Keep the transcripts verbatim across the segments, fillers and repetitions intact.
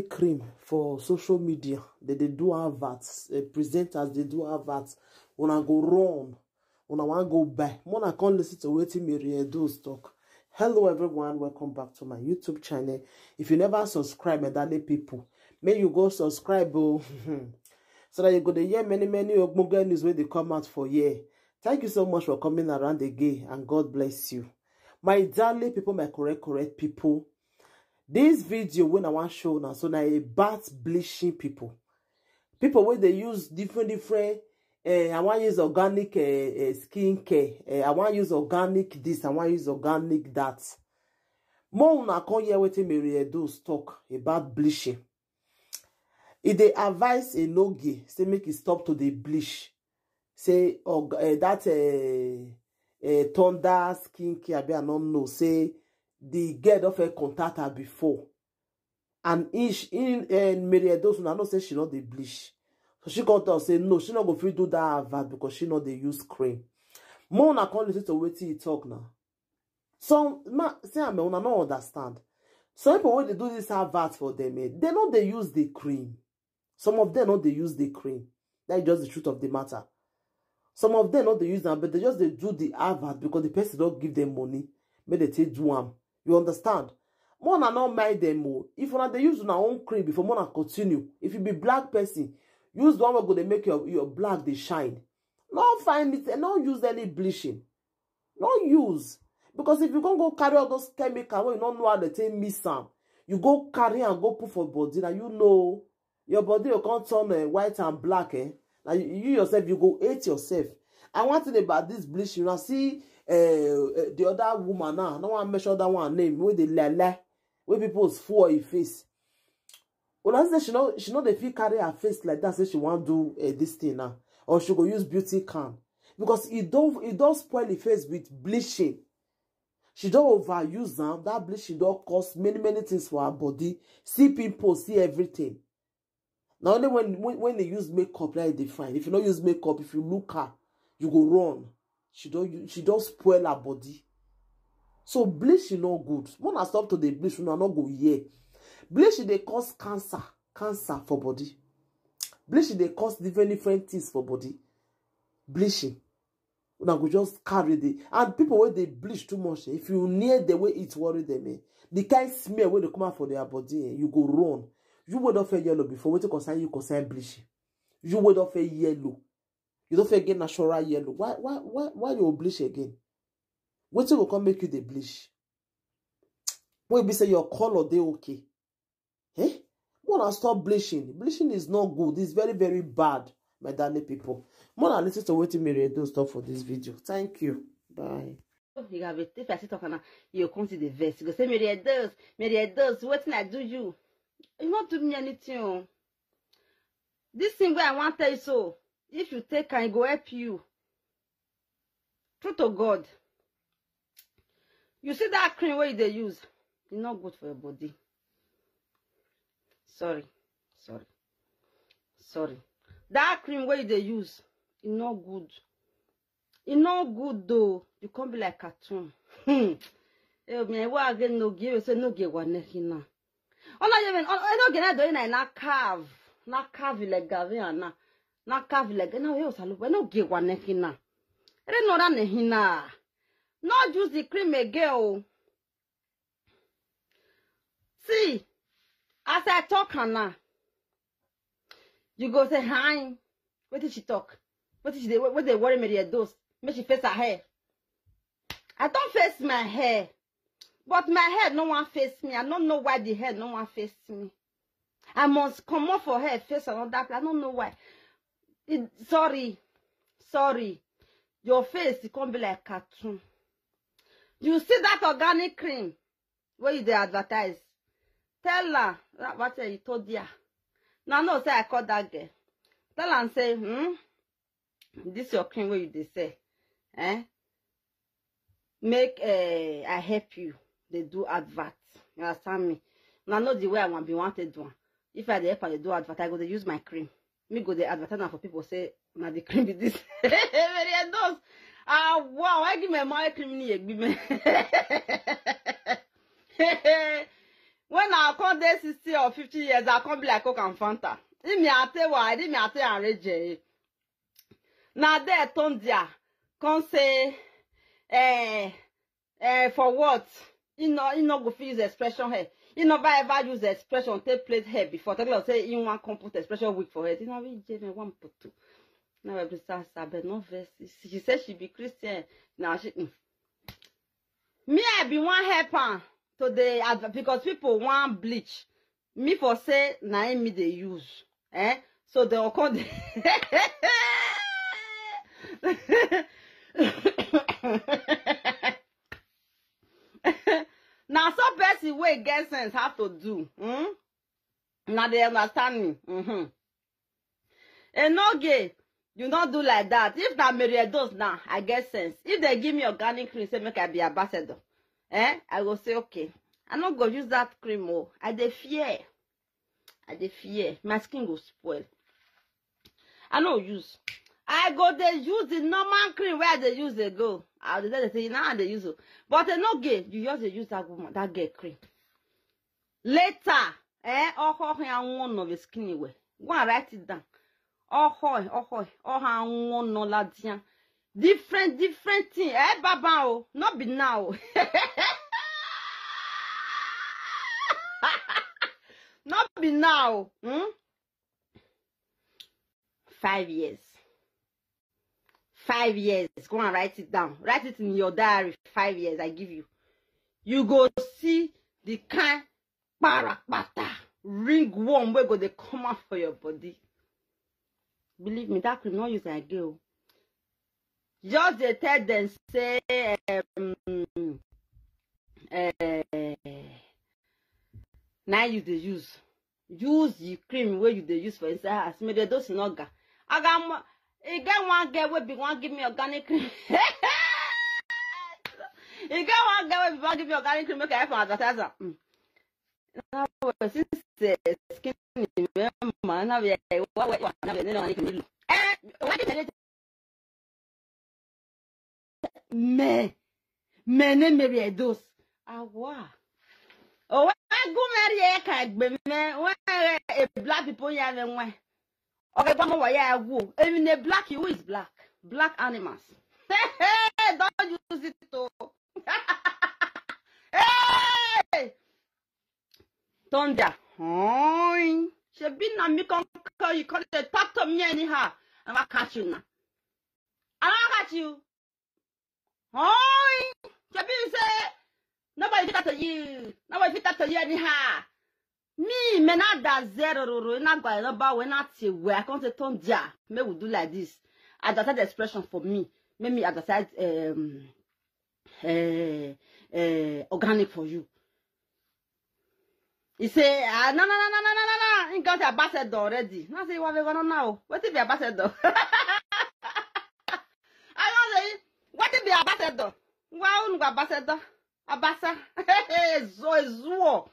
cream for social media. They dey do adverts. Uh, presenters dey do adverts. Una go run. Una wan go buy. Mona come listen to wetin Mary Edo's talk. Hello everyone, welcome back to my YouTube channel. If you never subscribe, my darling people, may you go subscribe, oh, so that you go to hear many many ogbonge news wey dey come out for here. Thank you so much for coming around again, and God bless you, my darling people, my correct correct people. This video when I want show now, so now about bleaching people. People where they use different different. Uh, I want use organic uh, uh, skincare. Uh, I want use organic this. I want use organic that. More una come hear wetin Mary Edo's talk about bleaching. E dey advise Enogie say make e stop to dey bleach. Say, oh, uh, that uh, uh, Thunder skincare, abi I no know. Say the girl don first contact her before, and in sh- in uh, Mary Edo's una know say she no dey bleach. So she come talk say no, she no go fit do that advert because she no dey use cream. More una come listen to wetin he talk now. Some ma see am, una no understand. Some people wey dey do this advert for them, eh, they no dey use the cream. Some of them no dey use the cream. That's just the truth of the matter. Some of them no dey use am, but they just dey do the advert because the person don give them money, make they take do am. You understand? More una no mind them o. If una dey use una own cream before, more una continue. If you be black person, use the one wey go dey make your your black dey shine. No find it, no use any bleaching. No use. Because if you go go carry all those chemical wey you no know how they take mix am, you go carry am go put for body, na you know your body go come turn uh, white and black. Eh? Na you, you yourself, you go hate yourself. And one thing about this bleaching, I see uh, uh, the other woman now, I no wan mention that one name, wey dey lie lie, wey people spoil her face. Una say she no she no dey fit carry her face like that, say she wan do uh, this thing now, or she go use beauty can, because e don e don spoil her face with bleaching. She don overuse am. That bleaching don cause many many things for her body. See pimples, see everything. Na only when when when they use makeup like they fine. If you no use makeup, if you look her, you go run. She don u- she don spoil her body. So bleaching no good. When I stop to dey bleach, una no go hear. Bleaching dey cause cancer, cancer for body. Bleaching dey cause different different things for body. Bleaching, una go just carry the and people wey dey bleach too much. Eh, if you near the way it worry them, eh, the kind smell wey dey come out for their body, eh, you go run. You wey don feel yellow before, wetin concern you concern bleaching? You wey don feel yellow, you don feel get natural yellow. Why why why why you bleach again? Wetin go come make you dey bleach? Wey be say your color dey okay. Eh? Mona stop bleaching. Bleaching is not good. It's very very bad, my darling people. Mona listen to wetin Mary Edo talk for this video. Thank you. Bye. You have it. If I sit talk now, you come see the verse. You go say, Mary Edo, Mary Edo, wetin I do you? You no do me anything. Oh. This thing where I want tell you so, if you take can, e go help you. True to God. You see that cream where they use, it's not good for your body. Sorry, sorry, sorry. That cream where they use, it's not good. E no good though. You come be like cartoon. Hmm. Eh, me wa again no give say no give one neck na. Ona ye men, ona no gena do na na carve. Na carve like gave na. Na carve like na yo salu. No give one neck na. Ere no ra ne hina. No use the cream again o. See, as I talk am now, you go say, hi, wetin she talk? Wetin she dey, wey dey worry Mary Edo? Make she face her hair. I don face my hair, but my hair no wan face me. I no know why the hair no wan face me. I must comot for hair, face another place. I no know why. It, sorry, sorry. Your face, e come be like cartoon. You see that organic cream wey you dey advertise? Tell her, what you told her. Now, no, say I call that girl. Tell am say, hmm, this your cream wey you dey sell, eh? Make uh, I help you. They do advert. You understand me? Now, know the way I want be wanted one. If I dey help am dey do advert, I go dey use my cream. Me go dey advertise am for people say, na the cream be this. Mary Edo. Ah, wow, I give my money cream ni egbi me. When I come dey sixty or fifty years, I come be like Coke and Fanta. If me I take wide, if me I take arrange eh. Na there turn there, come say, eh, eh, for what? He no, he no go fit use expression hair. He never ever use expression take plait hair before. Talk like say he wan come put expression wig for head. He no fit give me one put two. Now every sad, sad, but no vex. She said she be Christian. Now she, mm. Me, I be one help am to the adv-, because people wan bleach. Me for say na him me dey use. Eh? So they will come dey na so person wey get sense have to do. Hmm? Na dey understand me. Mm-hmm. Enoge, you no do like that. If na Mary Edo's now, I get sense. If they give me organic cream, say make I be ambassador, eh? I go say okay. I no go use that cream. Oh, I dey fear. I dey fear. My skin go spoil. I no use. I go dey use the normal cream wey I dey use dey go. I dey tell you say now I dey use o. But Enoge, you just dey use that woman, that girl cream. Later, eh, oho he anwụ nọ the skin we. Go and write it down. Oho, oho, oho anwụ nọ ladian. Different, different thing. Eh, baba o, not be now. Not be now. Hmm? Five years. Five years. Go and write it down. Write it in your diary. Five years I give you. You go see the kind kparakpata ringworm wey go dey come out for your body. Believe me, that cream no use again o. Just dey tell them say, um, eh, na you dey use. Use the cream wey you dey use for inside house. Make the dose no ga. Aga mo-, e get one girl wey be wan give me organic cream. E get one girl wey be wan give me organic cream, make I help am advertise am. Mm. Now, since, eh, skin man, now we are, wa-, wa-, wa-, now we are, no, no, no, no. Eh, why did I me, me ne Mary Edo's. Awa. Oh, we go marry e ka gbe me. We, eh, black people ya me we. Okay, come over here, I go. Even the black, who is black? Black animals. Hey, hey, don't use it to. Hey! Thunder. Hoi. Shebi na me come call you, come dey talk to me anyhow. I wan catch you now. I wan catch you. Hoi. Shebi you say nobody fit talk to you. Nobody fit talk to you anyhow. Me, me na da zero roro, na gwa na ba we na ti we. I come say Thunder. Make we do like this. Advertise the expression for me. Make me advertise, um, eh, eh, organic for you. He say, ah, no, no, no, no, no, no, no, no. He got ambassador already. Now say, what we gonna now? What if be ambassador? I don't say, what if be ambassador? Why wouldn't ambassador? Abasa. Hey, hey, hey, zo, zo.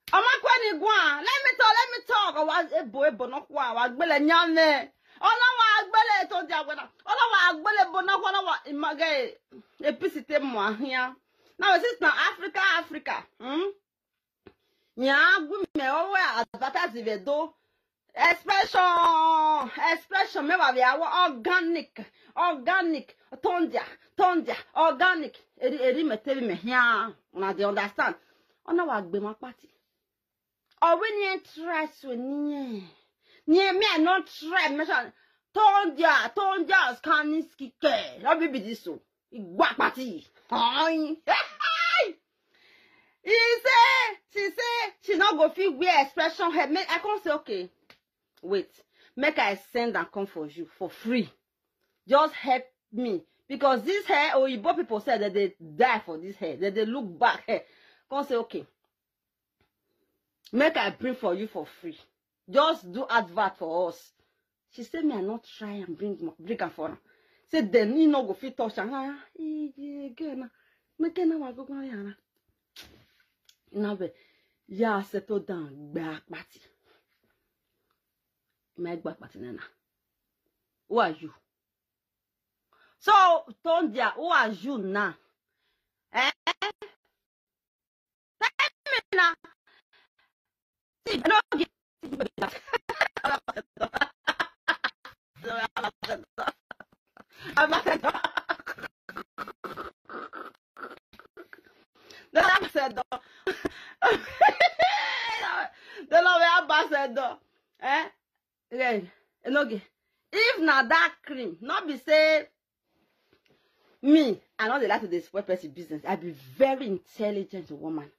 Ọmọ kwani gwa. Let me talk, let me talk. Wa ebo, ebo no kwa, wa gbele nyame. Ona wa gbele to dia gwena. Ona wa gbele bo na kwa na wa image. E pisite mo ahia. Now, since na Africa, Africa. Hmm? Nya gu me o we advertise we do. Expression, expression, me wa we awo organic, organic, Thunder, Thunder, organic. Eri, eri me tebi me hia. Una dey understand. Ona wa gbe ma party. O we ni try so ni. Ni me I no try me so. Thunder, Thunder, scanning skincare. No be be this so. Igba party. Hi. He say, she say, she no go fit wear expression hair. Make, I come say, okay, wait. Make I send and come for you for free. Just help me. Because this hair, Oyibo people say that they die for this hair. That they look back hair. Come say, okay. Make I bring for you for free. Just do advert for us. She say, me I not try and bring, bring am for am. Say, then he no go fit touch am. Ah, he, he, again, ah. Make na wa go go ya na. Now, be, ya settle down, gba party. My gba party na na. Who are you? So, Thunder, who are you now? Eh? Tell I no get. Ambassador. The ambassador. The love ambassador. Eh? Again, enoge. If na that cream, not be say me, I no dey like to dey spoil person business. I be very intelligent woman.